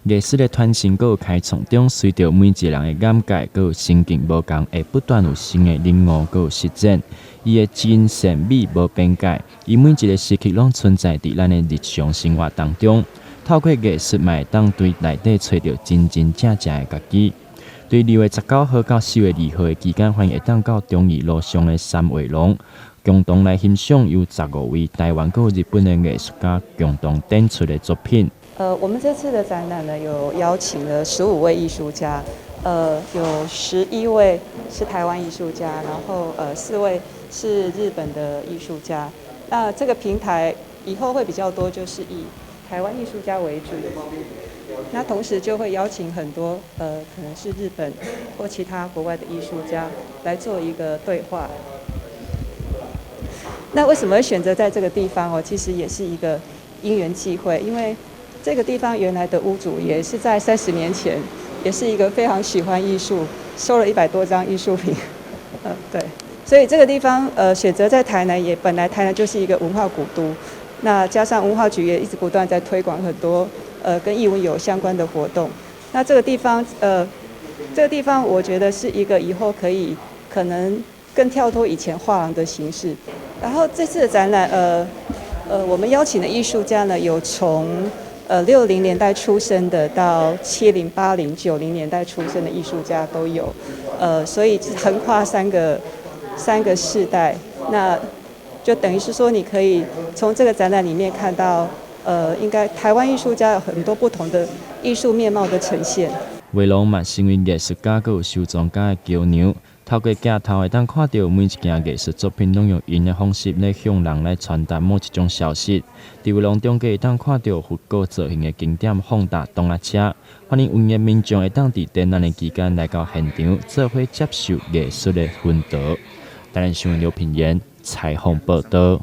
藝術的傳承閣有開創中，隨著每一個人的眼界閣有心境無仝，會不斷有新的領悟閣有實踐。伊的真善美無邊界，伊每一個時刻攏存在佇咱的日常生活當中。透過藝術，嘛會當對內底揣著真真正正的家己。對2月19號到4月2號的期間，歡迎會當到忠義路上的三畫廊，共同來欣賞由15位台灣閣日本的藝術家共同展出的作品。我們這次的展覽呢，有邀請了15位藝術家，有11位是台灣藝術家，然後4位是日本的藝術家。那這個平台以後會比較多，就是以台灣藝術家為主。那同時就會邀請很多可能是日本或其他國外的藝術家來做一個對話。那為什麼會選擇在這個地方哦？其實也是一個因緣際會，因為這個地方原來的屋主也是在30年前，也是一個非常喜歡藝術，收了100多張藝術品。對，所以這個地方選擇在台南，也本來台南就是一個文化古都，那加上文化局也一直不斷在推廣很多跟藝文有相關的活動。那這個地方我覺得是一個以後可以可能更跳脫以前畫廊的形式。然後這次的展覽，我們邀請的藝術家呢，有從60年代出生的到70、80、90年代出生的藝術家都有，所以橫跨三個世代，那就等於是說，你可以從這個展覽裡面看到，應該台灣藝術家有很多不同的藝術面貌的呈現。畫廊嘛成為藝術家閣有收藏家的橋梁，透過鏡頭會當看著每一件藝術作品，攏用𪜶的方式咧向人來傳達某一種消息。佇畫廊中間會當看著梵高造型的經典放大擋仔車，歡迎有緣的民眾會當佇展覽的期間來到現場，做伙接受藝術的薰陶。台南新聞劉品言採訪報導。